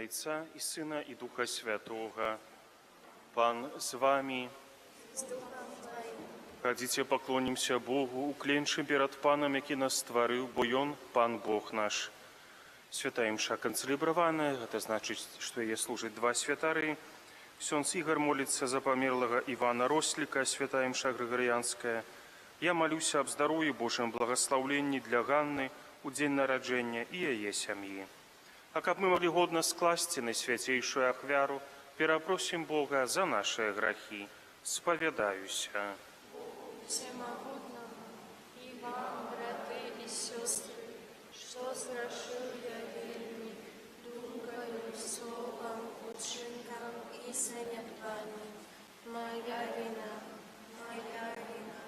Імя Айца і Сына, і Духа Святога. Пан з вамі. З духам тваім. Хадзіце, паклонімся Богу, укленчым перад Панам, які нас стварыў, бо Ён Пан Бог наш. Святая Імша канцэлебраваная, гэта значыць, што яе служаць два святары. Ксёндз Ігар моліцца за памерлага Івана Росліка, святая Імша грыгарыянская. Я малюся аб здароўі, Божым благаслаўленні для Ганны ў дзень нараджэння і яе сям'і. А каб мы маглі годна скласці найсвяцейшую ахвяру, перапросім Бога за нашыя грахі. Спавядаюся Усемагутнаму і вам, браты і сёстры, што зграшыў я вельмі думкаю, словам, учынкам і занядбаннем. Мая віна, мая віна,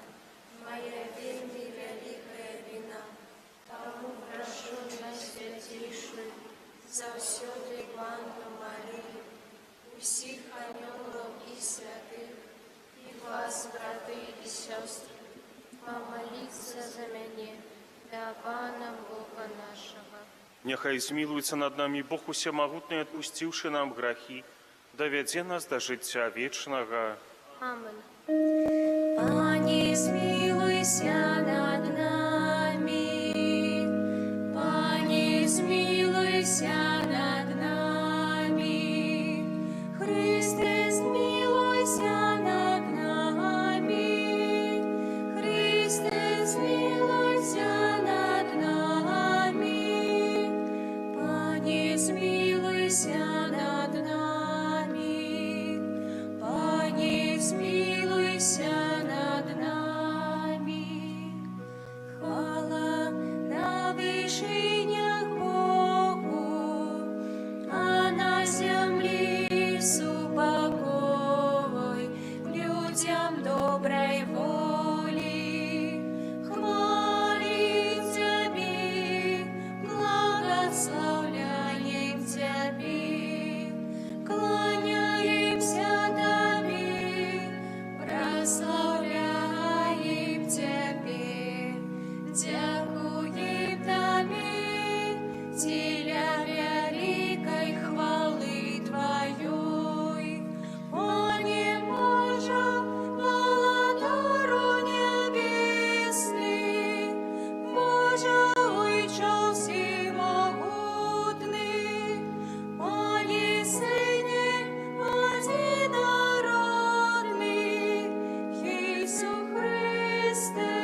мая вельмі вялікая віна. Таму прашу Найсвяцейшую заўсёды Панну Марыю, усіх анёлаў і святых, і вас, браты і сёстры, памаліцца за мяне да Пана Бога нашага. Няхай змілуецца над намі Бог усемагутны, адпусціўшы нам грахі, давядзе нас да жыцця вечнага. Амен. Пане, змілуйся над намі. Пане, змілуйся над намі. Хрысце, змілуйся над намі. Хрысце, змілуйся над намі. Пане, змілуйся над намі. Пане, змілуйся над намі. Хвала на вышынях Богу, а на зямлі супакой людзям добрай волі. Хвалім Цябе, благаслаўляем Цябе, кланяемся Табе, праслаўляем Цябе, дзякуем Табе, дзеля вялікай хвалы Тваёй. Пане Божа, Валадару нябесны, Божа, Ойча ўсемагутны, Пане Сыне адзінародны, Езу Хрысце,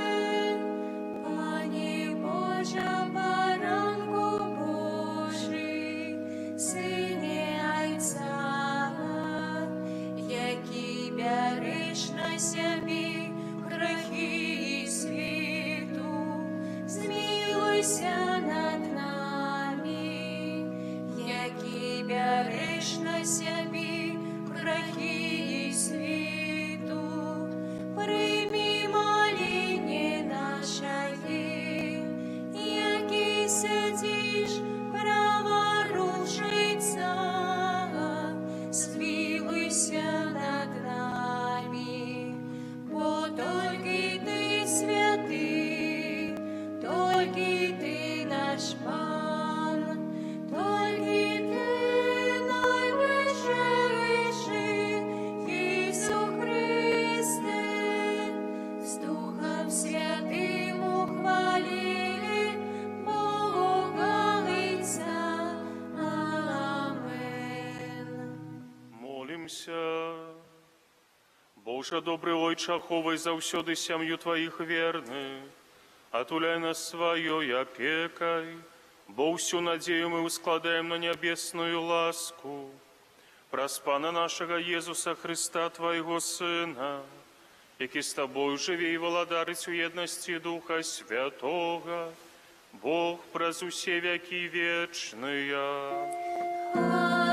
Пане Божа, Баранку Божы, Сыне Айца, які бярэш на сябе грахі свету, змілуйся над намі, які бярэш на сябе грахі свету, прымі маленне нашае, які сядзіш праваруч Айца, змілуйся над намі, бо толькі Ты святы, толькі Ты наш Пан, толькі Ты найвышэйшы, Езу Хрысце, з Духам Святым у хвале Бога Айца. Амен. Молімся. Божа, добры Ойча, ахоўвай заўсёды сям'ю Тваіх верных, атуляй нас сваёй апекай, бо ўсю надзею мы ўскладаем на нябесную ласку. Праз Пана нашага Езуса Хрыста, Твайго Сына, які з Табою жыве і валадарыць у еднасці Духа Святога, Бог праз усе вякі вечныя. Амен.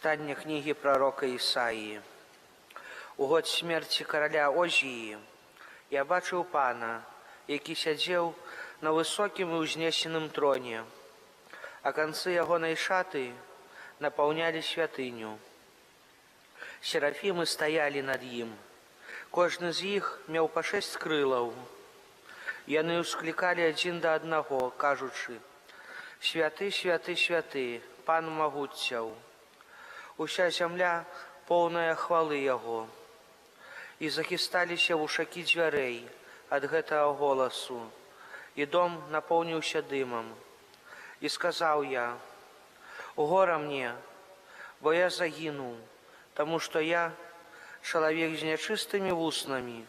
Чытанне кнігі прарока Ісаіі. У год смерці караля Озіі я бачыў Пана, які сядзеў на высокім і ўзнесеным троне, а канцы ягонай шаты напаўнялі святыню. Серафімы стаялі над ім. Кожны з іх меў па шэсць крылаў. Яны ўсклікалі адзін да аднаго, кажучы: «Святы, святы, святы, Пан магуццяў! Уся зямля поўная хвалы Яго». І захісталіся вушакі дзвярэй ад гэтага голасу, і дом напоўніўся дымам. І сказаў я: «Гора мне, бо я загінуў, таму што я чалавек з нячыстымі вуснамі,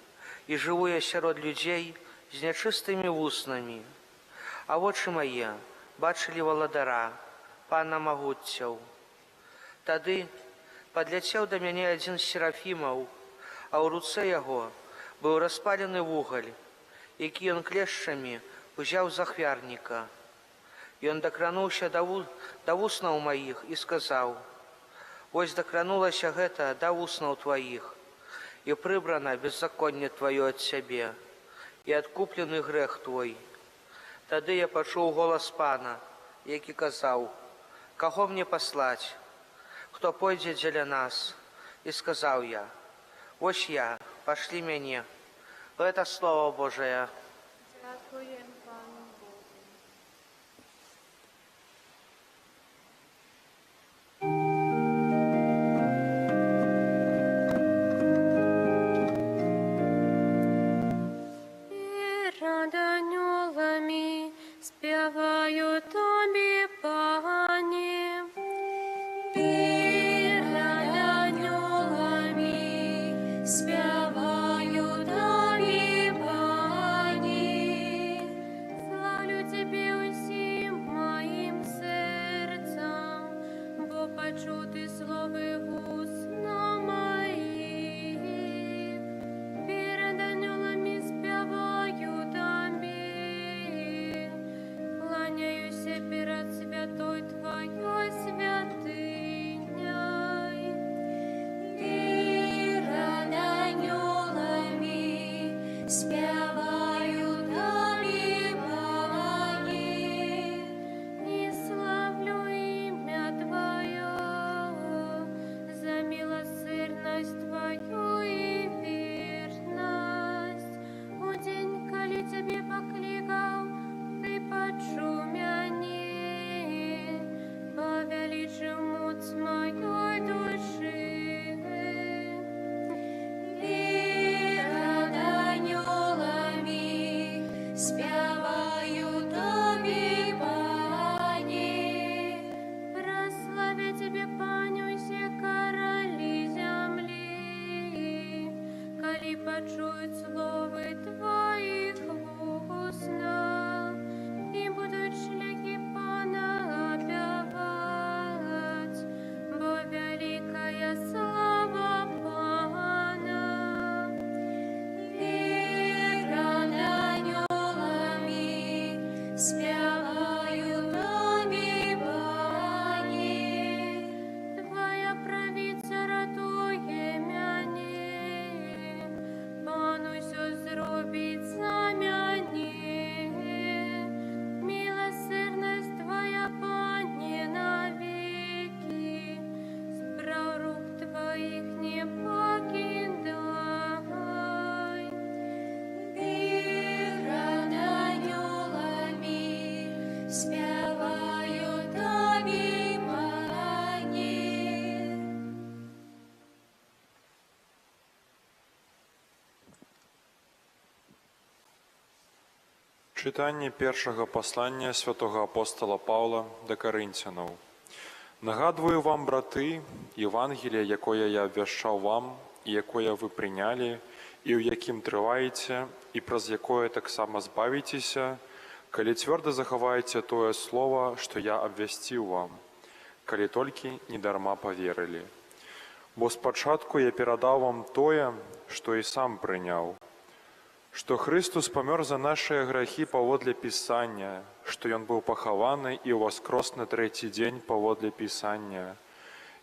і жыву я сярод людзей з нячыстымі вуснамі. А вочы мае бачылі Валадара, Пана магуццяў». Тады падляцеў да мяне адзін з серафімаў, а ў руцэ яго быў распалены вугаль, які ён клешчамі узяў з ахвярніка. Ён дакрануўся да вуснаў маіх і сказаў: «Вось дакранулася гэта да вуснаў тваіх, і прыбрана беззаконне тваё ад цябе, і адкуплены грэх твой». Тады я пачуў голас Пана, які казаў: «Каго мне паслаць? Хто пойдзе дзеля нас?» І сказаў я: «Вось я, пашлі мяне». Гэта Слова Божае. Дзякуем Пану Богу. Перад анёламі спяваю Табе, Пане. Перад анёламі спяваю Табе, Пане. Слаўлю Цябе ўсім маім сэрцам, бо пачуў Ты словы вуснаў маіх. Перад анёламі спяваю Табе, кланяюся перад святой Тваёй святыняй. Перад анёламі спяваю Табе, Пане, і слаўлю імя Тваё за міласэрнасць Тваю і вернасць. У дзень, калі Цябе паклікаў, Ты пачуў мяне, павялічыў моц маёй душы. Перад анёламі спяваю Табе, Пане. Праславяць Цябе, Пане, усе каралі зямлі, калі пачуюць словы Тваіх вуснаў, і будуць шляхі Пана абвяшчаць, бо вялікая слава Пана. Перад анёламі спяваю Табе, Пане. Твая правіца ратуе мяне, Пан усё зробіць за мяне. Міласэрнасць Твая, Пане, навекі, спраў рук Тваіх не пакідай. Перад анёламі спяваю Табе, Пане. Чытанне першага паслання святога апостала Паўла да Карынцянаў. Нагадваю вам, браты, Евангелле, якое я абвяшчаў вам, і якое вы прынялі, і ў якім трываеце, і праз якое таксама збавіцеся, калі цвёрда захаваеце тое слова, што я абвясціў вам, калі толькі не дарма паверылі. Бо спачатку я перадаў вам тое, што і сам прыняў, што Хрыстус памёр за нашыя грахі паводле Пісання, што Ён быў пахаваны і ўваскрос на трэці дзень паводле Пісання,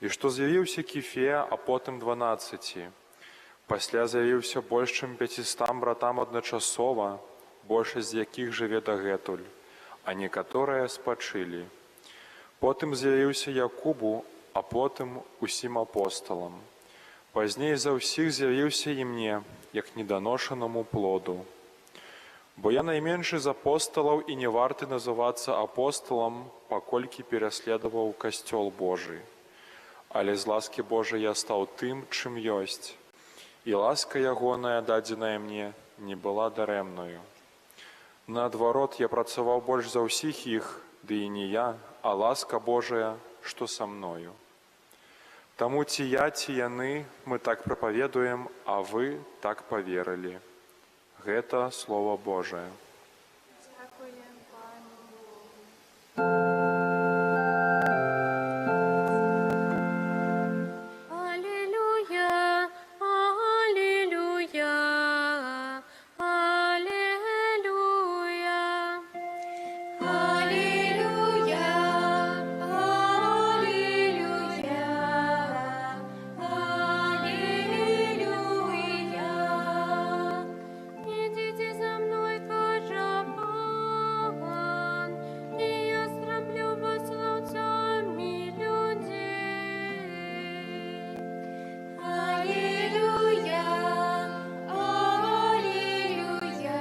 і што з'явіўся Кіфе, а потым 12. Пасля з'явіўся больш чым 500 братам адначасова, большасць з якіх жыве дагэтуль, а некаторыя спачылі. Потым з'явіўся Якубу, а потым усім апосталам. Пазней за ўсіх з'явіўся і мне, як неданошанаму плоду. Бо я найменшы з апосталаў і не варты называцца апосталам, паколькі пераследаваў Касцёл Божы. Але з ласкі Божай я стаў тым, чым ёсць, і ласка ягоная, дадзеная мне, не была дарэмнаю. Наадварот, я працаваў больш за ўсіх іх, ды і не я, а ласка Божая, што са мною. Таму ці я, ці яны, мы так прапаведуем, а вы так паверылі. Гэта Слова Божае. Дзякуем Пану Богу. Алілуя, алілуя, алілуя. Алілуя, алілуя, алілуя. Ідзіце за мной, кажа Пан, і я зраблю вас лоўцамі людзей. Алілуя, алілуя, алілуя.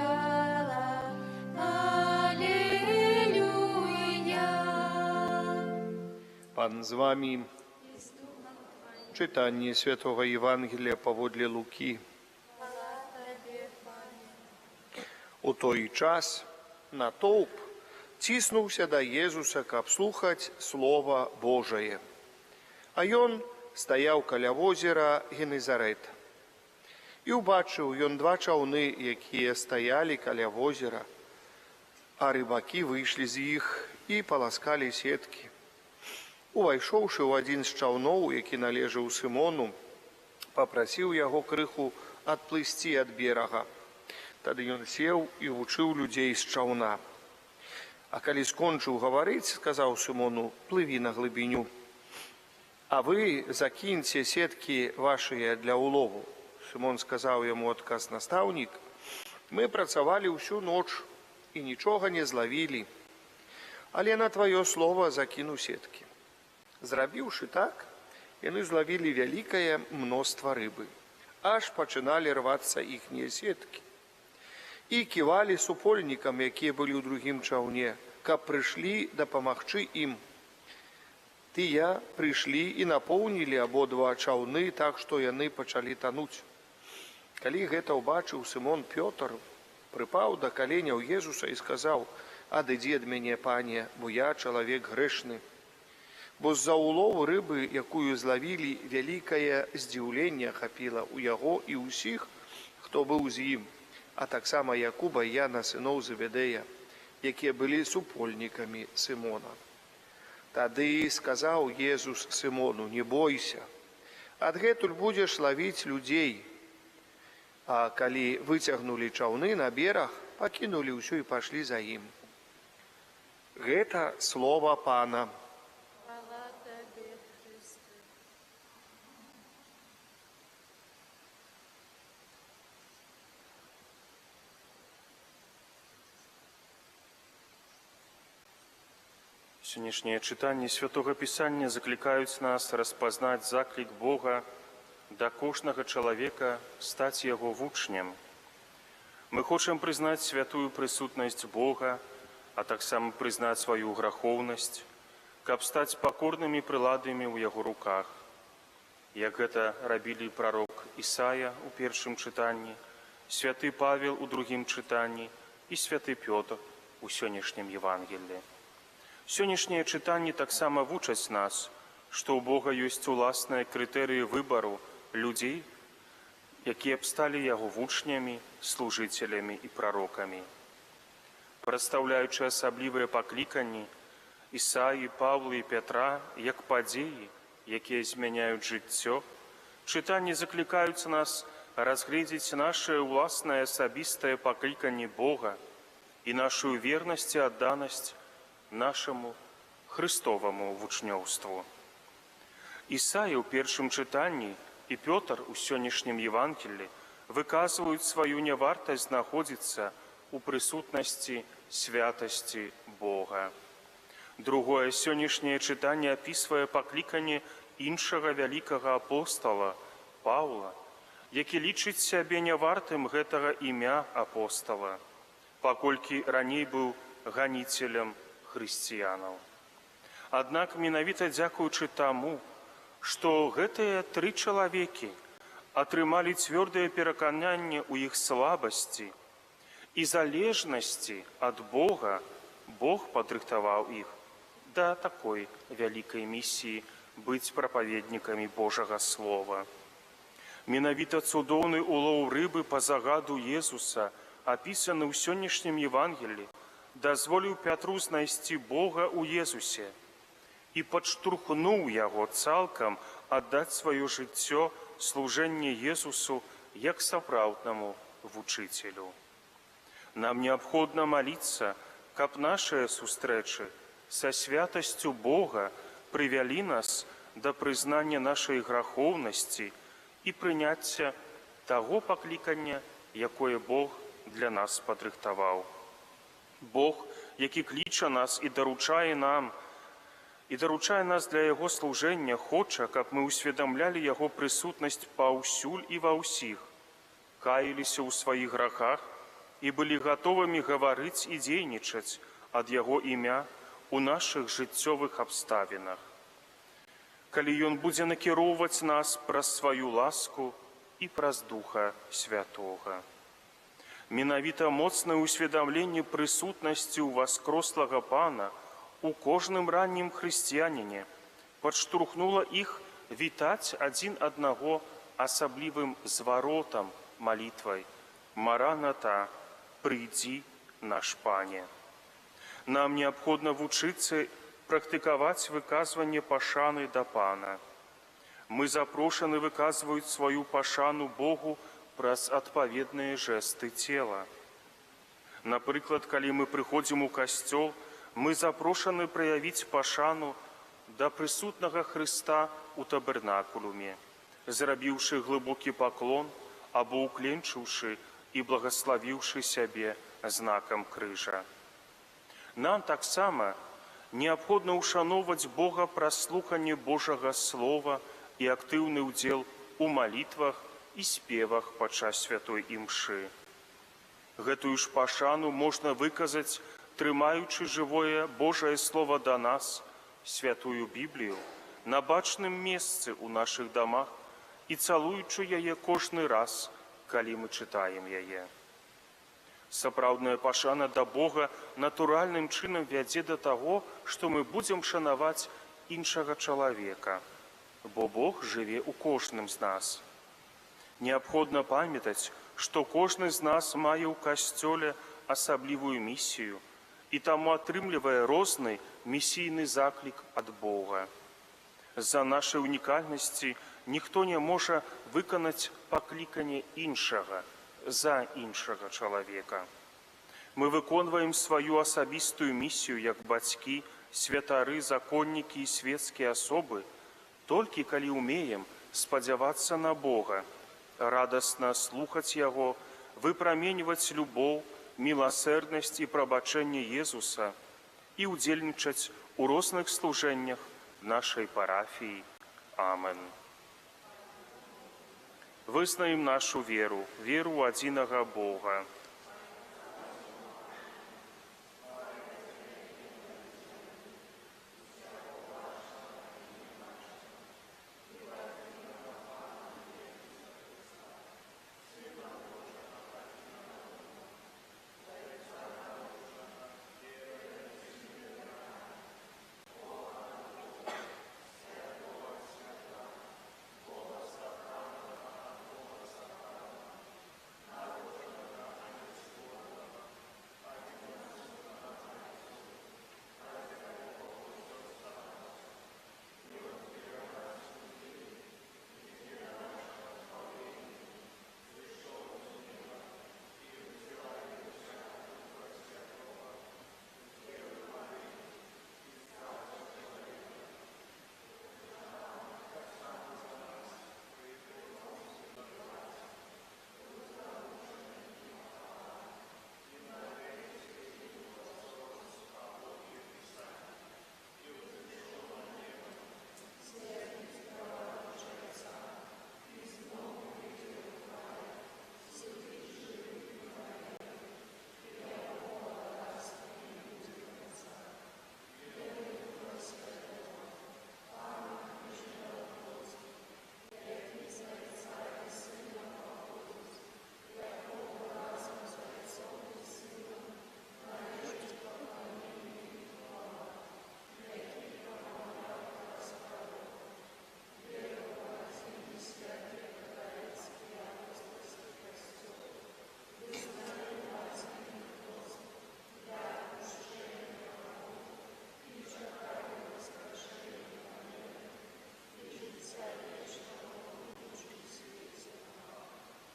Пан з вамі. Чытанне Святога Евангелля паводле Лукі. У той час натоўп ціснуўся да Езуса, каб слухаць Слова Божае. А ён стаяў каля возера Генезарэт. І ўбачыў ён два чаўны, якія стаялі каля возера, а рыбакі выйшлі з іх і паласкалі сеткі. Увайшоўшы ў адзін з чаўноў, які належаў Сымону, папрасіў яго крыху адплысці ад берага. Тады ён сеў і вучыў людзей з чаўна. А калі скончыў гаварыць, сказаў Сымону: «Плыві на глыбіню, а вы закіньце сеткі вашыя для улову». Сымон сказаў яму адказ: «Настаўнік, мы працавалі ўсю ноч і нічога не злавілі, але на тваё слова закіну сеткі». Зрабіўшы так, яны злавілі вялікае мноства рыбы, аж пачыналі рвацца іхнія сеткі. І ківалі супольнікам, якія былі ў другім чаўне, каб прыйшлі дапамагчы ім. Тыя прыйшлі і напоўнілі абодва чаўны так, што яны пачалі тануць. Калі гэта ўбачыў Сымон Пётр, прыпаў да каленяў Езуса і сказаў: «Адыдзі ад мяне, Пане, бо я чалавек грэшны». Бо з-за улову рыбы, якую злавілі, вялікае здзіўленне ахапіла ў яго і ўсіх, хто быў з ім, а таксама Якуба і Яна, сыноў Зеведея, якія былі супольнікамі Сымона. Тады сказаў Езус Сымону: «Не бойся, адгэтуль будзеш лавіць людзей». А калі выцягнулі чаўны на бераг, пакінулі ўсё і пайшлі за ім. Гэта слова Пана. Хвала Табе, Хрысце. Сённяшнія чытанні Святога Пісання заклікаюць нас распазнаць заклік Бога да кожнага чалавека стаць яго вучнем. Мы хочам прызнаць святую прысутнасць Бога, а таксама прызнаць сваю грахоўнасць, каб стаць пакорнымі прыладамі ў яго руках. Як гэта рабілі прарок Ісая ў першым чытанні, святы Павел у другім чытанні і святы Пётр у сённяшнім Евангеллі. Сённяшнія чытанні таксама вучаць нас, што ў Бога ёсць уласныя крытэрыі выбару людзей, якія б сталі яго вучнямі, служыцелямі і прарокамі. Прадстаўляючы асаблівыя пакліканні Ісаі, Паўла і Пятра як падзеі, якія змяняюць жыццё, чытанні заклікаюць нас разгледзець нашае ўласнае асабістае пакліканне Бога і нашу вернасць і адданасць нашаму Хрыстоваму вучнёўству. Ісая ў першым чытанні і Пётр у сённяшнім Евангеллі выказваюць сваю нявартасць знаходзіцца ў прысутнасці святасці Бога. Другое сённяшняе чытанне апісвае пакліканне іншага вялікага апостала Паўла, які лічыць сябе нявартым гэтага імя апостала. паколькі раней быў ганіцелем хрысціянаў. Аднак менавіта дзякуючы таму, што гэтыя тры чалавекі атрымалі цвёрдае перакананне ў іх слабасці і залежнасці ад Бога, Бог падрыхтаваў іх да такой вялікай місіі быць прапаведнікамі Божага Слова. Менавіта цудоўны улоў рыбы па загаду Езуса, апісаны ў сённяшнім Евангеллі, дазволіў Пятру знайсці Бога ў Езусе і падштурхнуў яго цалкам аддаць сваё жыццё служэнне Езусу як сапраўднаму вучыцелю. Нам неабходна маліцца, каб нашыя сустрэчы са святасцю Бога прывялі нас да прызнання нашай грахоўнасці і прыняцця таго паклікання, якое Бог для нас падрыхтаваў. Бог, які кліча нас і даручае нам, і даручае нас для яго служэння, хоча, каб мы ўсведамлялі яго прысутнасць паўсюль і ва ўсіх, каяліся ў сваіх грахах і былі гатовымі гаварыць і дзейнічаць ад яго імя ў нашых жыццёвых абставінах. Калі ён будзе накіроўваць нас праз сваю ласку і праз Духа Святога. Менавіта моцнае ўсведамленне прысутнасці ўваскрослага Пана у кожным раннім хрысціяніне падштурхнула іх вітаць адзін аднаго асаблівым зваротам малітвай: «Мараната, прыйдзі, наш Пане». Нам неабходна вучыцца практыкаваць выказванне пашаны да Пана. Мы запрошаны выказваюць сваю пашану Богу праз адпаведныя жэсты цела. Напрыклад, калі мы прыходзім у касцёл, мы запрошаны праявіць пашану да прысутнага Хрыста ў табернакулюме, зрабіўшы глыбокі паклон або ўкленчыўшы і благаславіўшы сябе знакам крыжа. Нам таксама неабходна ўшаноўваць Бога праз слуханне Божага Слова і актыўны ўдзел у малітвах і спевах падчас святой імшы. Гэтую ж пашану можна выказаць, трымаючы жывое Божае Слова да нас, святую Біблію, на бачным месцы ў нашых дамах і цалуючы яе кожны раз, калі мы чытаем яе. Сапраўдная пашана да Бога натуральным чынам вядзе да таго, што мы будзем шанаваць іншага чалавека, бо Бог жыве ў кожным з нас. Неабходна памятаць, што кожны з нас мае ў касцёле асаблівую місію і таму атрымлівае розны місійны заклік ад Бога. З-за нашай унікальнасці ніхто не можа выканаць пакліканне іншага, за іншага чалавека. Мы выконваем сваю асабістую місію як бацькі, святары, законнікі і свецкія асобы, толькі калі ўмеем спадзявацца на Бога, радасна слухаць Яго, выпраменьваць любоў, міласэрнасць і прабачэнне Езуса і ўдзельнічаць у розных служэннях нашай парафіі. Амен. Вызнаем нашу веру, веру ў адзінага Бога.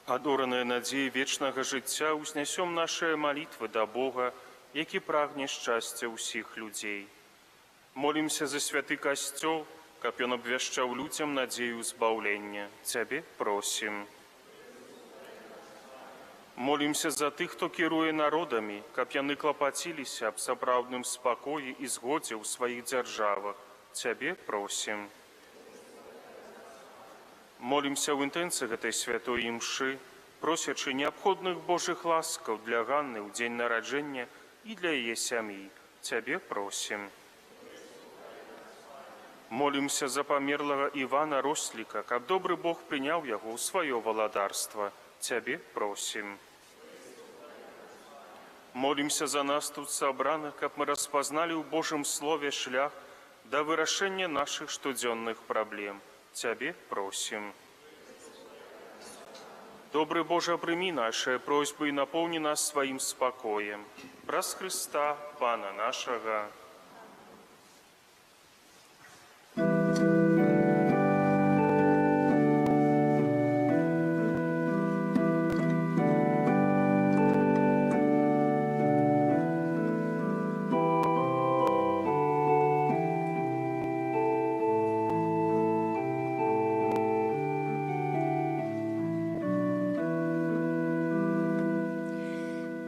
Адораныя надзеі вечнага жыцця, узнясём нашыя малітвы да Бога, які прагне шчасця ўсіх людзей. Молімся за святы Касцёл, каб ён абвяшчаў людзям надзею збаўлення. Цябе просім. Молімся за тых, хто кіруе народамі, каб яны клапаціліся аб сапраўдным спакоі і згодзе ў сваіх дзяржавах. Цябе просім. Молімся ў інтэнцыі гэтай святой імшы, просячы неабходных Божых ласкаў для Ганны ў дзень нараджэння і для яе сям'і. Цябе просім. Молімся за памерлага Івана Росліка, каб добры Бог прыняў яго ў сваё валадарства. Цябе просім. Молімся за нас тут сабраных, каб мы распазналі ў Божым слове шлях да вырашэння нашых штодзённых праблем. Цябе просім. Добры Божа, прымі нашыя просьбы і напоўні нас сваім спакоем. Праз Хрыста, Пана нашага.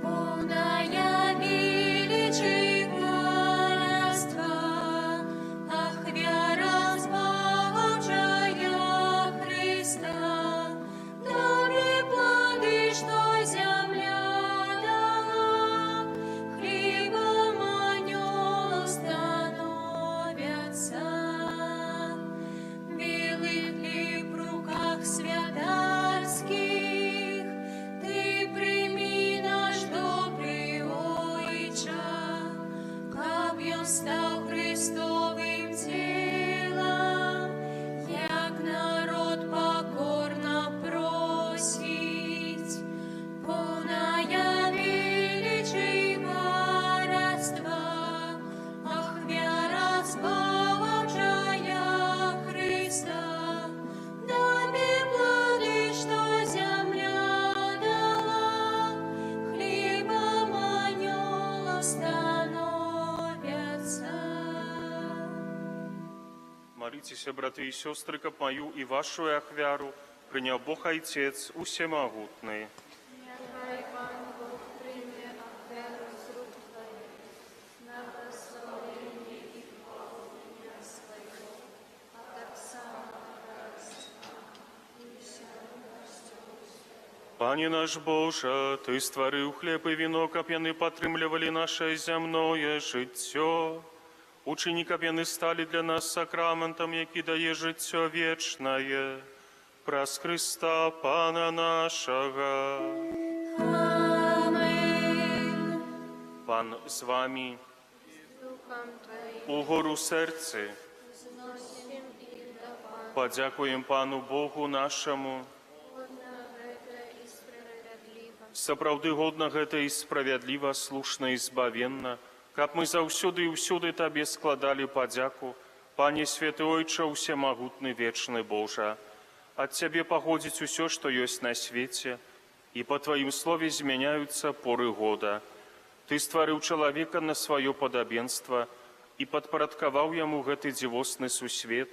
Поўная велічы Хараства, ахвяра збаўчая Хрыста, Табе плады, што зямля дала, хлебам анёлаў становяцца. Белы хлеб у руках святарскіх, Ты прымі наш добры Ойча, каб ён стаў Хрыстовым целам, як народ пакорна просіць. Поўная велічы Хараства, ахвяра збаўчая Хрыста, Табе плады, што зямля дала, хлебам анёлаў становяцца. Маліцеся, браты і сёстры, каб маю і вашу ахвяру прыняў Бог Айцец усемагутны. Няхай Пан Бог прыме ахвяру з рук Тваіх на праслаўленне і хвалу імя Свайго, а таксама на карысць нам і ўсяму Касцёлу Свайго. Пане наш Божа, Ты стварыў хлеб і віно, каб яны падтрымлівалі наша зямное жыццё. Учыні, каб яны сталі для нас сакраментам, які дае жыццё вечнае. Праз Хрыста, Пана нашага. Амэн. Пан з вамі, З духам Тваім. угору сэрцы. Узносім іх да Пана. Падзякуем Пану Богу нашаму. Годна гэта і справядліва. Сапраўды годна гэта і справядліва, слушна і збавенна, каб мы заўсёды і ўсюды Табе складалі падзяку, Пане святы Ойча, усемагутны вечны Божа. Ад Цябе паходзіць усё, што ёсць на свеце, і па Тваім слове змяняюцца поры года. Ты стварыў чалавека на сваё падабенства і падпарадкаваў яму гэты дзівосны сусвет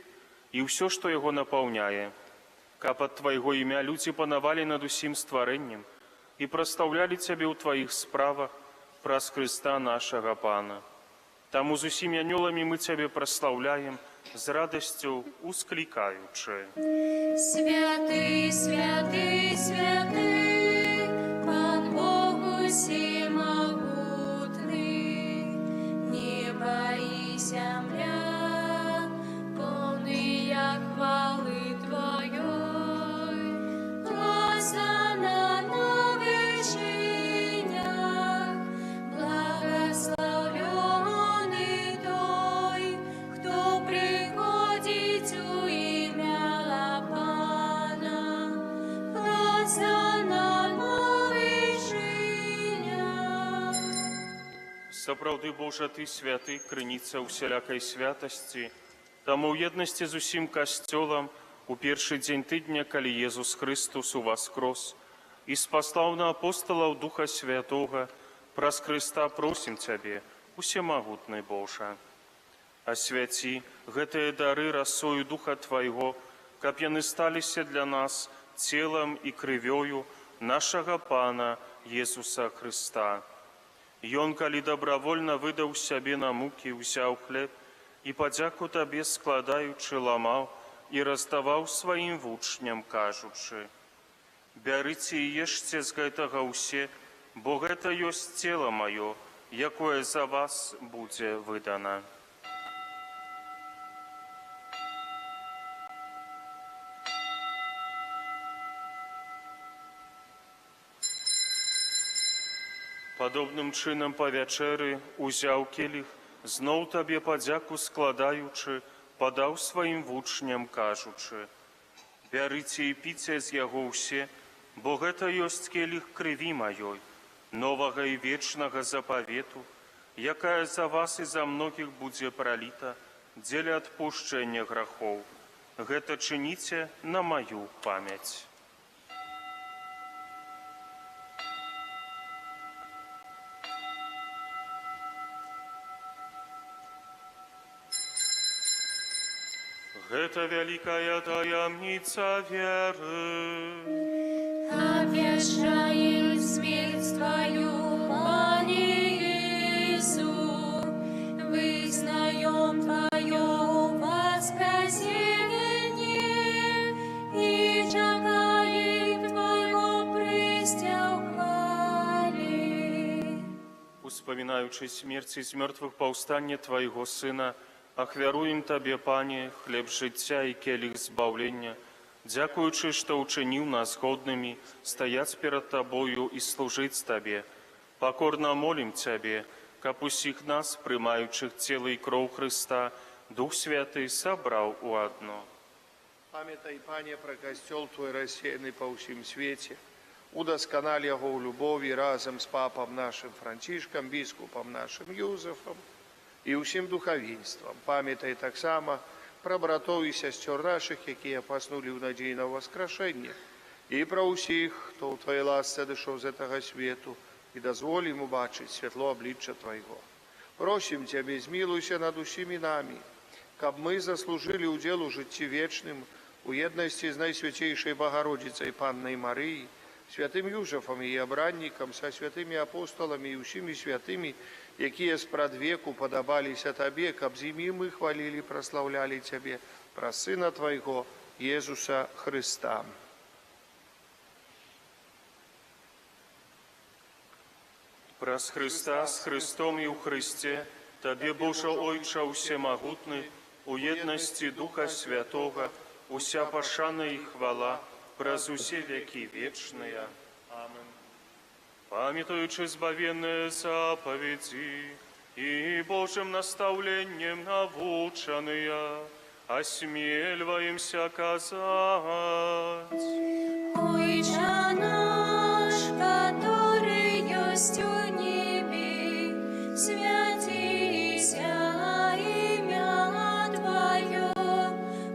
і ўсё, што яго напаўняе. Каб ад Твайго імя людзі панавалі над усім стварэннем і праслаўлялі Цябе ў Тваіх справах праз Хрыста нашага Пана. Таму з усімі анёламі мы Цябе праслаўляем, з радасцю усклікаючы. Святы, святы, святы, Пан Бог усемагутны, неба і зямля, поўныя хвалы Тваёй. Гасанна на вышынях, благаслаўлёны той, хто прыходзіць у імя Пана. Гасанна на вышынях. Сапраўды, Божа, Ты святы, крыніца ўсялякай святасці, таму ў еднасці з усім Касцёлам у першы дзень тыдня, калі Езус Хрыстус уваскрос, І спаслаў на апосталаў Духа Святога, праз Хрыста просім Цябе, усемагутны Божа. Асвяці гэтыя дары расою Духа Твайго, каб яны сталіся для нас целам і крывёю нашага Пана Езуса Хрыста. Ён, калі добравольна выдаў сябе на мукі, узяў хлеб і падзяку Табе складаючы, ламаў і раздаваў сваім вучням, кажучы: «Бярыце і ешце з гэтага ўсе, бо гэта ёсць цела маё, якое за вас будзе выдана». Падобным чынам па вячэры узяў келіх, зноў Табе падзяку складаючы, падаў сваім вучням, кажучы: «Бярыце і піце з яго ўсе, бо гэта ёсць келіх крыві маёй, новага і вечнага запавету, якая за вас і за многіх будзе праліта дзеля адпушчэння грахоў. Гэта чыніце на маю памяць». Гэта вялікая таямніца веры. Обвящаем смерть Твою, Пане Иису, вызнаем Твое воскресение и чакаем Твоего прыстя ў хвале. Успамінаючы смерць і з мёртвых паўстанне Твайго Сына, ахвяруем Табе, Пане, хлеб жыцця і келіх збаўлення, дзякуючы, што ўчыніў нас годнымі стаяць перад Табою і служыць Табе. Пакорна молім Цябе, каб усіх нас, прымаючых цела і кроў Хрыста, Дух Святы сабраў у адно. Памятай, Пане, пра Касцёл Твой, рассеяны па ўсім свеце, удасканаль яго ў любові разам з папам нашым Францішкам, біскупам нашым Юзафам і ўсім духавенствам. Памятай таксама пра братоў і сясцёр нашых, якія паснулі ў надзеі на ўваскрашэнне, і пра ўсіх, хто ў Тваёй ласцы адышоў з гэтага свету, і дазволь ім убачыць святло аблічча Твайго. Просім Цябе, змілуйся над усімі намі, каб мы заслужылі ўдзел у жыцці вечным у еднасці з Найсвяцейшай Багародзіцай Паннай Марыяй, святым Юзафам, яе абраннікам, са святымі апосталамі і ўсімі святымі, якія спрадвеку падабаліся Табе, каб з імі мы хвалілі, праслаўлялі Цябе праз Сына Твайго, Езуса Хрыста. Праз Хрыста, з Хрыстом і ў Хрысце, Табе, Божа Ойча ўсемагутны, у еднасці Духа Святога, уся пашана і хвала праз усе вякі вечныя. Амен. Памятаючы збавенныя запаведзі і Божым настаўленнем навучаныя, асмельваемся казаць: Ойча наш, каторы ёсць у небе, свяціся імя Тваё,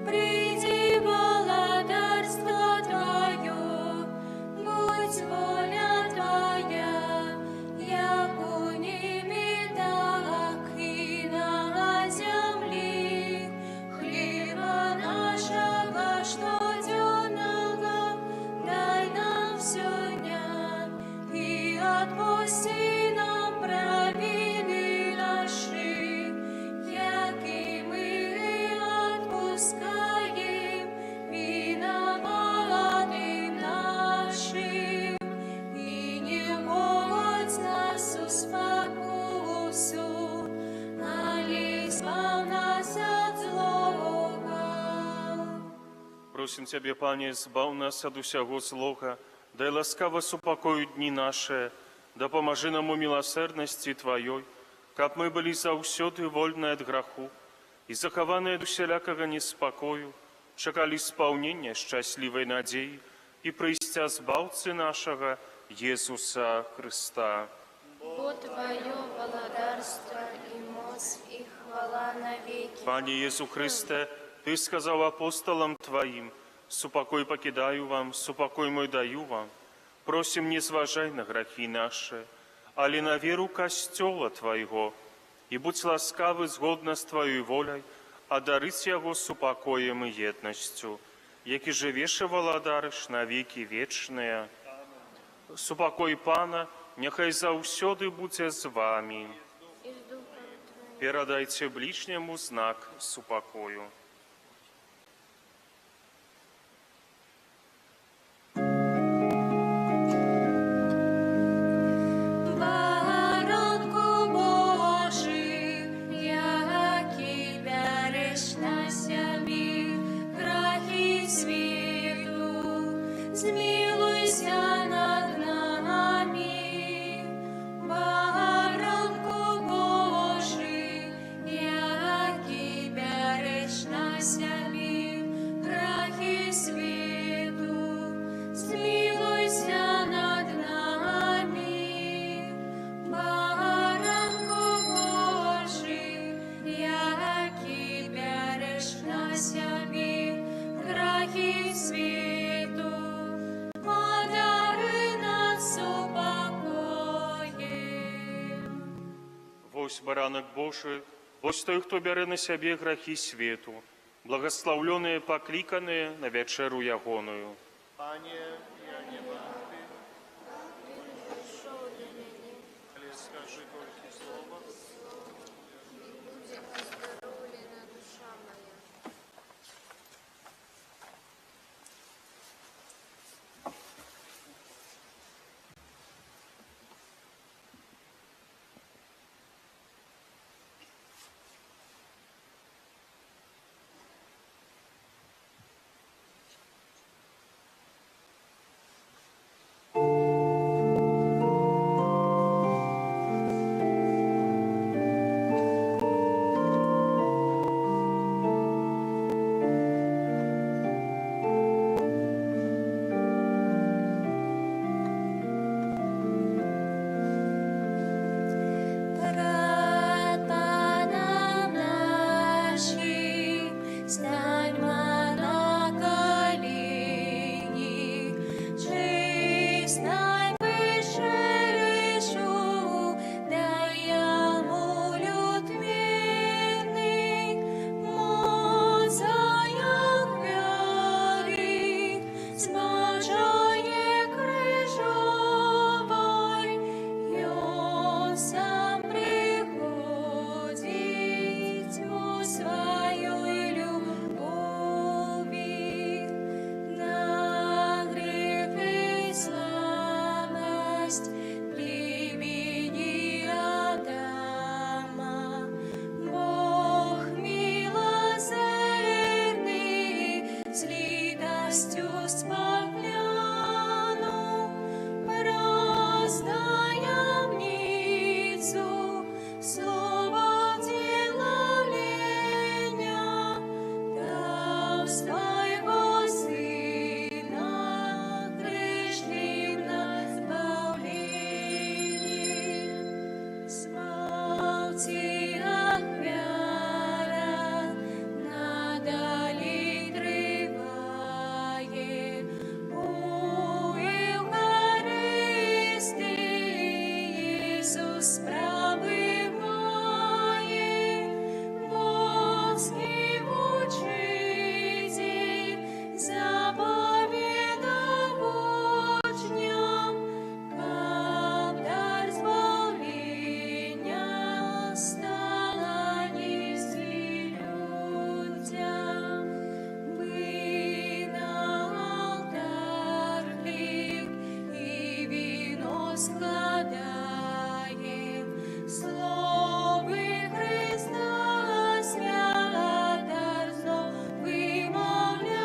прыйдзі валадарства Тваё, будзь воля Твая, як у небе, так і на зямлі. Хлеба нашага штодзённага дай нам сёння, і адпусці нам правіны нашы, як і мы адпускаем вінаватым нашым. І не ўводзь нас у спакусу, але збаў нас ад злога. Просім Цябе, Пане, збаў нас ад усяго злога, дай ласкава супакою дні нашы, дапамажы нам у міласэрнасці Тваёй, каб мы былі заўсёды вольныя ад граху і захаваныя ад усялякага неспакою, чакалі спаўнення шчаслівай надзеі і прыйсця Збаўцы нашага Езуса Хрыста. Бо Тваё валадарства і моц і хвала навекі. Пане Езу Хрысце, Ты сказаў апосталам Тваім: «Супакой пакідаю вам, супакой мой даю вам». Просім, не зважай на грахі нашы, але на веру Касцёла Твайго, і будзь ласкавы згодна з Тваёй воляй адарыць яго супакоем і еднасцю, які жывеш і валадарыш на векі вечныя. Супакой Пана няхай заўсёды будзе з вамі. І з духам тваім. Перадайце бліжняму знак супакою. Баранку Божы, які бярэш на сябе грахі свету, змілуйся над намі. Баранку Божы, які бярэш на сябе грахі свету, змілуйся над намі. Баранку Божы, які бярэш на сябе грахі свету, адары нас супакоем. Вось Баранак Божы, вось той, хто бярэ на сябе грахі свету, благаслаўлёныя пакліканыя на вячэру ягоную. Пане, я не варты, Прыйшоў да мяне, але скажы толькі слова, і будзе аздароўлена душа мая. Перад Панам нашым станьма на калені, честь найвышэйшую дай Яму люд мірны, моцай ахвяры змажае крыжовай, Ён сам прыходзіць у сваёй любові на грэх і слабасць племені Адама. Бог міласэрны, з літасцю спагляну, праз таямніцу слова ўцелаўлення даў свайго Сына грэшным на збаўленне. Збаўцы ахвяра надалей трывае. У Эўхарыстыі Ісус прабывае, Боскі вучыцель запаведаў вучням, каб дар збаўлення стала несці людзям. Мы на алтар хлеб і віно складаем, словы Хрыста святар зноў вымаўляе,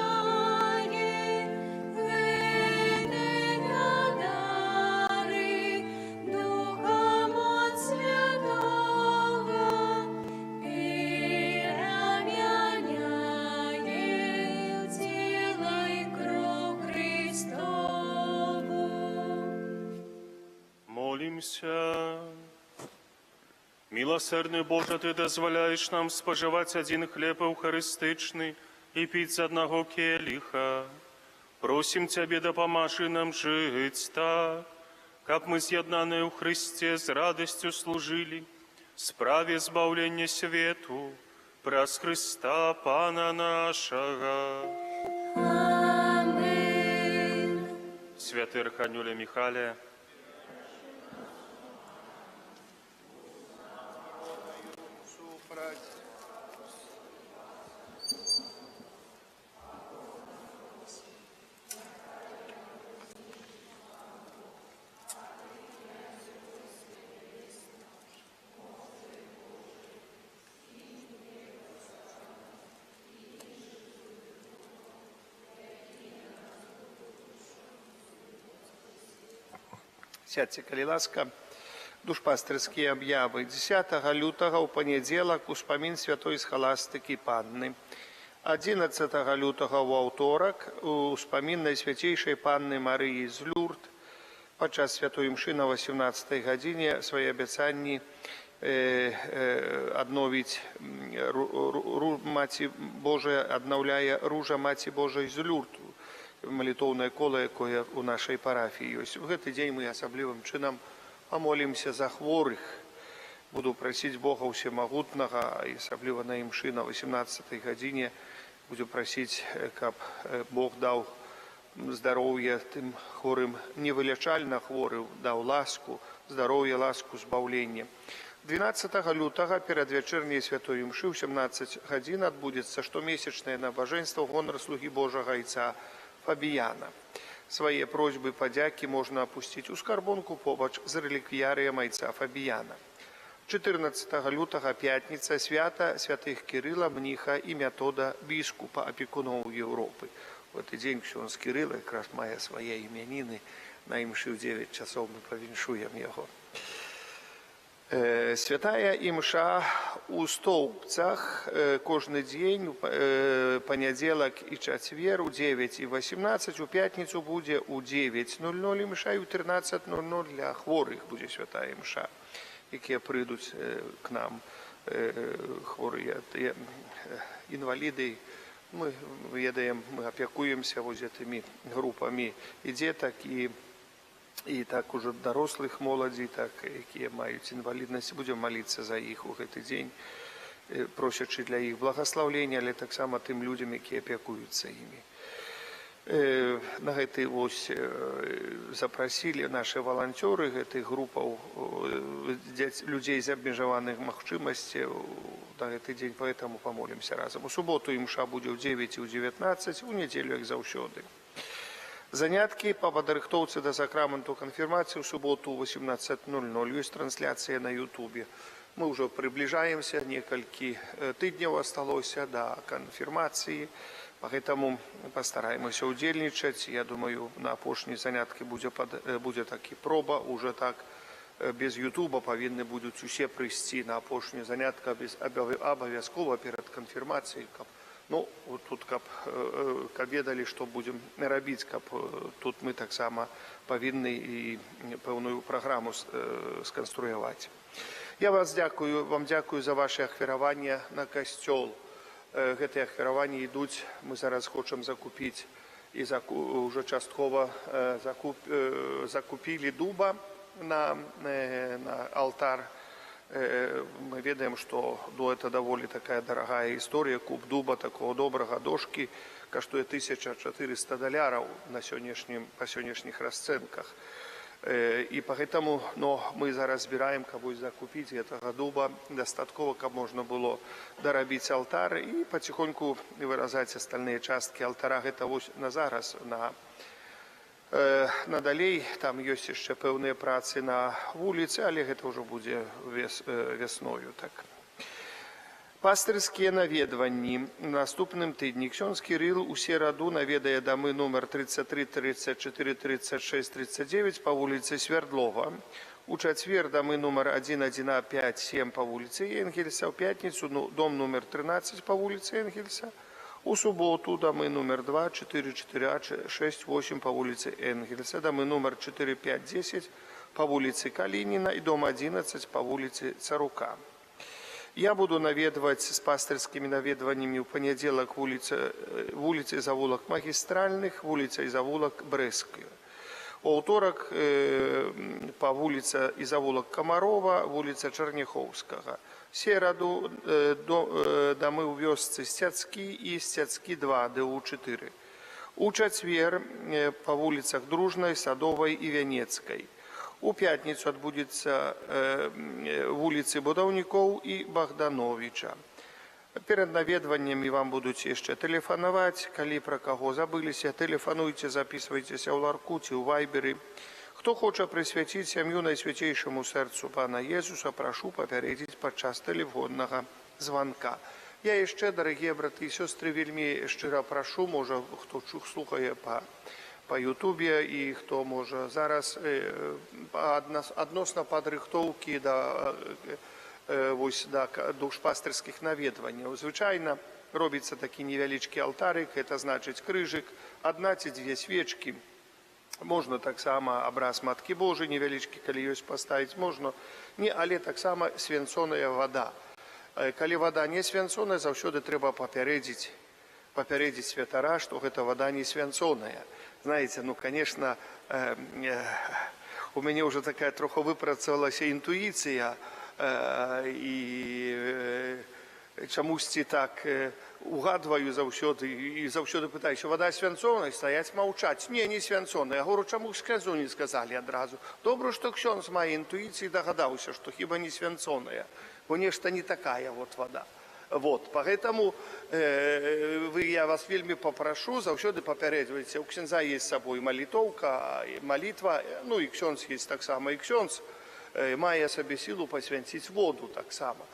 гэтыя дары Духа моц Святога перамяняе ў Цела і Кроў Хрыстову. Молімся. Міласэрны Божа, Ты дазваляеш нам спажываць адзін хлеб эўхарыстычны і піць з аднаго келіха. Просім Цябе, дапамажы нам жыць так, каб мы, з'яднаныя ў Хрысце, з радасцю служылі справе збаўлення свету, праз Хрыста Пана нашага. Амэн. Святы Арханёле Міхале, Супраць. Сядзьце, калі ласка. Душпастырскія аб'явы. 10 лютага ў панядзелак успамін святой Схаластыкі Панны. 11 лютага ў аўторак успамін Найсвяцейшай Панны Марыі з Люрд. Падчас святой імшы на 18 гадзіне свае абяцанні адновіць Маці Божая, аднаўляе Ружа Маці Божай з Люрд, малітоўнае кола, якое ў нашай парафіі ёсць. У гэты дзень мы асаблівым чынам памолімся за хворых. Буду прасіць Бога Усемагутнага, і асабліва на імшы на 18 гадзіне буду прасіць, каб Бог даў здароўе тым хворым, невылячальна хворым, даў ласку, здароўе, ласку, збаўленне. 12 лютага перад вячэрняй святой імшы ў 17 гадзін адбудзецца штомесячнае набажэнства ў гонар слугі Божага айца Фабіяна. Свае просьбы, падзякі можна апусціць у скарбонку побач з рэліквіярыем айца Фабіяна. 14 лютага пятніца, свята святых Кірыла, Мніха і Мятода, біскупа, апекуноў Еўропы. У гэты дзень ксёндз Кірыла якраз мае свае імяніны, на імшы ў 9 часоў мы павіншуем яго. Святая імша у Стоўбцах кожны дзень, панядзелак і чацвер у 9 і 18, у пятніцу будзе ў 9:00 імша і ў 13:00 для хворых будзе святая імша, якія прыйдуць к нам, хворыя, тыя, інваліды. Мы ведаем, мы апякуемся вось гэтымі групамі і дзетак, і так ужо дарослых моладзі, так, якія маюць інваліднасць. Будзем маліцца за іх у гэты дзень, просячы для іх благаслаўлення, але таксама тым людзям, якія апякуюцца імі. На гэты вось запрасілі нашы валанцёры гэтых групаў людзей з абмежаваных магчымасцяў на гэты дзень, поэтому памолімся разам. У суботу імша будзе ў 9 і ў 19, у нядзелю, як заўсёды. Заняткі па падрыхтоўцы да сакраменту канфірмацыі ў суботу ў 18:00. Ёсць трансляцыя на Ютубе. Мы ўжо прыбліжаемся, некалькі тыдняў асталося да канфірмацыі, поэтому пастараемся ўдзельнічаць. Я думаю, на апошняй заняткі будзе такі проба, уже так без Ютуба павінны будуць усе прыйсці на апошнюю занятку абавязкова перад канфірмацыяй, каб, ну, вот тут каб ведалі, што будзем рабіць, каб тут мы таксама павінны і пэўную праграму сканструяваць. Я вас дзякую, вам дзякую за ваше ахвяраванне на касцёл. Гэтыя ахвяраванні ідуць, мы зараз хочам закупіць і ўжо часткова закупілі дуба на алтар. Мы ведаем, што это даволі такая дарагая історыя. Куб дуба такого добрага дошкі каштуе 1400 даляраў па сённяшніх расцэнках. І поэтому, но мы зараз збіраем, каб вось закупіць гэтага дуба дастаткова, каб можна было дарабіць алтар і паціхоньку выразаць остальные часткі алтара. Гэта вось на зараз, надалей там ёсць яшчэ пэўныя працы на вуліцы, але гэта ўжо будзе вясною так. Пастырскія наведванні. Наступным тыдні ксёндз Кірыл у сераду наведае дамы нумар 33, 34, 36, 39 па вуліцы Свярдлова. У чацвер дамы нумар 1, 1, 5, 7 па вуліцы Энгельса. У пятніцу, ну, дом нумар 13 па вуліцы Энгельса. У суботу дамы нумар 2, 4, 4, 6, 8 па вуліцы Энгельса, дамы нумар 4, 5, 10 па вуліцы Калініна і дом 11 па вуліцы Царука. Я буду наведваць з пастырскімі наведваннямі ў панядзелак вуліцы і завулак Магістральных, вуліца і завулак Брэсцкі. У аўторак па вуліца і завулак Камарова, вуліца Чарняхоўскага. Сераду дамы ў вёсцы Сцяцкі і Сцяцкі 2, ДУ4. У чацвер па вуліцах Дружнай, Садовай і Вянецкай. У пятніцу адбудзецца вуліцы Будаўнікоў і Багдановіча. Перад наведваннямі вам будуць яшчэ тэлефанаваць, калі пра каго забыліся, тэлефануйце, запісвайцеся ў ларку ці ў вайберы. Хто хоча прысвяціць сям'ю Найсвяцейшаму сэрцу Пана Езуса, прашу папярэдзіць падчас тэлефоннага званка. Я яшчэ, дарагія браты і сёстры, вельмі шчыра прашу, можа, хто слухае па Ютубе і хто можа зараз адносна падрыхтоўкі вось, да душпастырскіх наведванняў. Звычайна робіцца такі невялічкі алтарык, это значыць крыжык, адна ці дзве свечкі. Можна таксама абраз Маткі Божай невялічкі, калі ёсць, паставіць, можна. Не, але таксама свянцоная вада. Калі вада не свянцоная, заўсёды трэба папярэдзіць святара, што гэта вада не свянцоная. Знаете, ну, конечно, у мяне ўжо такая троху выпрацавалася інтуіцыя, і чамусьці так угадваю заўсёды і заўсёды пытаюся: «Вада свянцоная?» Стаяць, маўчаць. «Не, не свянцоная». Я говорю: «Чаму ксяндзу не сказалі адразу?» Добра, што ксёндз мае інтуіцыі, дагадаўся, што хіба не свянцоная, бо нешта не такая вот вода. Вот, поэтому я вас вельмі папрашу, заўсёды папярэджвайце. У ксяндза есть з сабой малітоўка, малітва, ну і ксёндз есть таксама, і ксёндз мае сабе сілу пасвянціць воду таксама.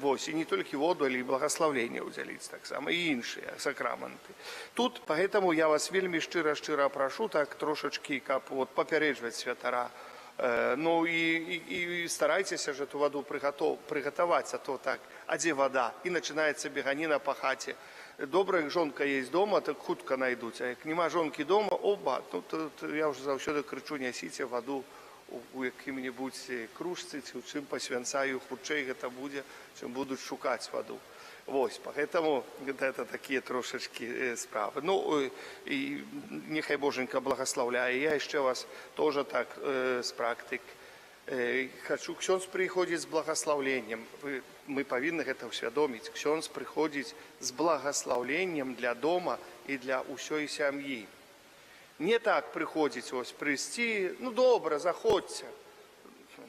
Вось, і не толькі воду, але і благословление удзяліць таксама, і іншыя сакраманты. Тут, поэтому я вас вельмі шчыра-шчыра прашу так трошачкі, каб вот папярэджваць святара. Ну і старайцеся ж эту воду прыгатаваць, а то так: «А дзе вода?» І начинается беганина по хаце. Добра, як жонка есть дома, так хутка найдуць, а як нема жонкі дома, оба, ну, то я ўжо заўсёды крычу: «Нясіце ваду у якім-небудзь кружцы ці ў чым, пасвянцаю, хутчэй гэта будзе, чым будуць шукаць ваду». Вось, поэтому это такія трошачкі справы. Ну, і нехай Боженька благословляе. Я яшчэ вас тоже так з практык хочу. Ксёндз прыходзіць з благословлением. Мы павінны гэта ўсвядоміць. Ксёндз прыходзіць з благословлением для дома і для ўсёй сям'і. Не так прыходзіць, ось прыйсці: «Ну добра, заходзьце».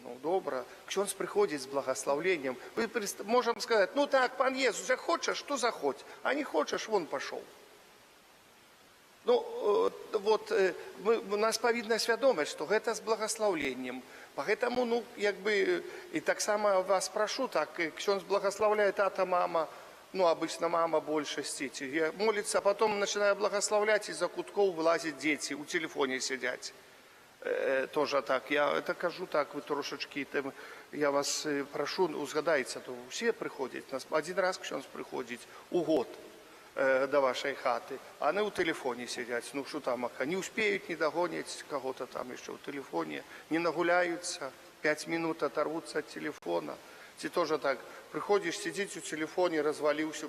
Ну добра, ксёндз прыходзіць з благословлением. Мы можам сказать: «Ну так, пан Езус, як хочаш, то заходзь, а не хочаш, вон пошел». Ну, вот у нас павінна свядомасць, што гэта з благословлением. Поэтому, ну, як бы, і таксама вас прашу, так, ксёндз благословляе, тата, мама, ну, обычно мама больше ці молится, а потом начинает благословлять, из-за кутков вылазят дети, у телефоне сидят. Тоже так, я это кажу так, вы трошачкі, там, я вас прашу, узгадайце, то все приходят, нас один раз ксёндз приходит у год до вашей хаты, а они у телефоне сидят, ну что там, а не успеют, не догонят кого-то там еще у телефоне, не нагуляются, 5 минут оторвутся от телефона. Ці тоже так, приходишь, сидеть у телефоне, развалился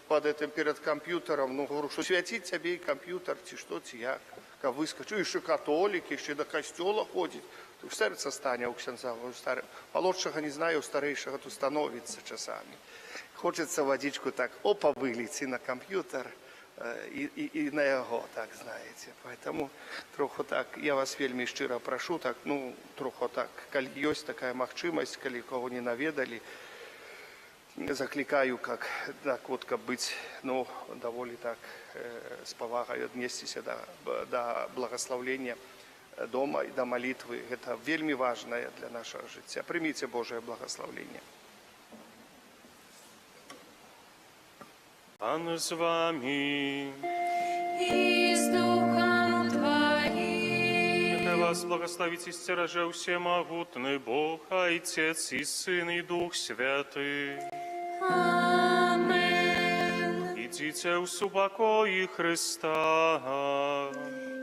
под этим, перед компьютером, ну, говорю, что святить тебе и компьютер, ці что, ці як, как выскочу, еще католики, еще до костела ходит, то сердце стане у ксяндза, у старых, молодшего не знаю, у старейшего то становится часами. Хочется водичку так, опа, вылить и на компьютер, і на яго, так, знаете. Поэтому троху так, я вас вельмі шчыра прашу, так, ну, троху так, калі ёсць такая магчымасць, калі кого не наведалі, заклікаю, как, так вот, каб быць, ну, даволі так, з павагай аднесціся да благословлення дома і да малітвы. Гэта вельмі важнае для нашага жыцця. Прыміце Божае благословление. Пан з вамі. І з духам Тваім. Няхай вас благаславіць і сцеражэ ўсемагутны Бог, Айцец і Сын і Дух Святы. Амен. Ідзіце ў супакоі Хрыста.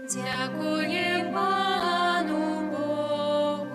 Дзякуем Пану Богу.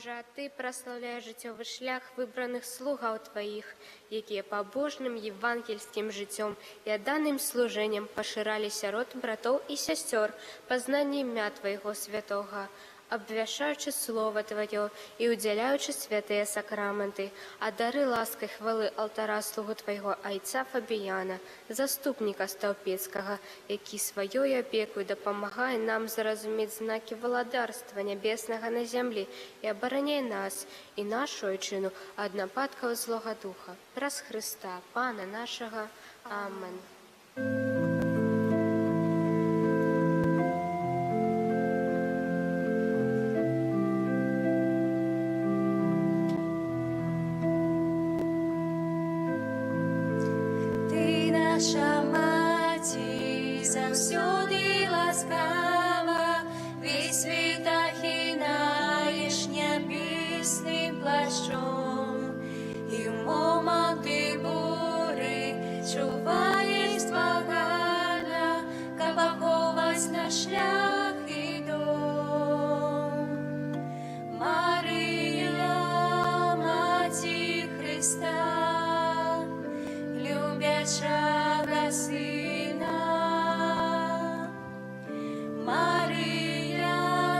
Божа, Ты праслаўляеш жыццёвы шлях выбраных слугаў Тваіх, якія пабожным евангельскім жыццём і адданым служэннем пашыралі сярод братоў і сясцёр пазнанне імя Твайго святога, абвяшчаючы Слова Тваё і ўдзяляючы святыя сакраменты. Адары ласкай хвалы алтара слугу Твайго айца Фабіяна, заступніка стаўпецкага, які сваёй апекай дапамагае нам зразумець знакі валадарства нябеснага на зямлі і абараняе нас і нашу айчыну ад нападкаў злога духа. Праз Хрыста, Пана нашага. Амен. Ты наша маці, заўсёды ласкава, весь свет ахінаеш нябесным плашчом, і ў моманты буры чуваеш збагана, каб ахоўваць наш шлях і дом. Марыя, Маці Хрыста, любячага Сына, Марыя,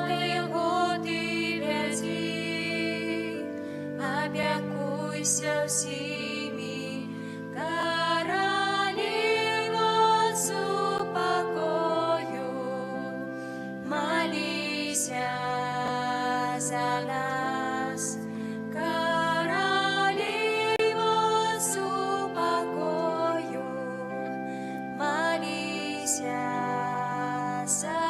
да Яго ты вядзі, апякуйся ўсімі, Каралева супакою, маліся за нас, Каралева супакою, маліся за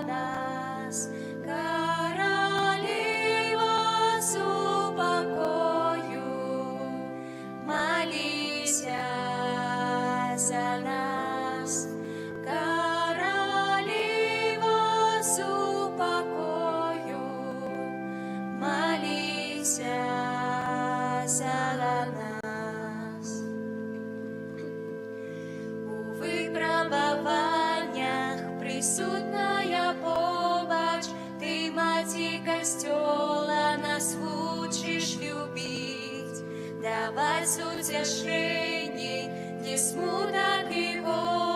нас, Каралева супакою, маліся за нас, Каралева супакою, маліся за нас. У выпрабаваннях прысутная побач, ты, Маці Касцёла, нас вучыш любіць, даваць уцяшэнне, не смутак і гора.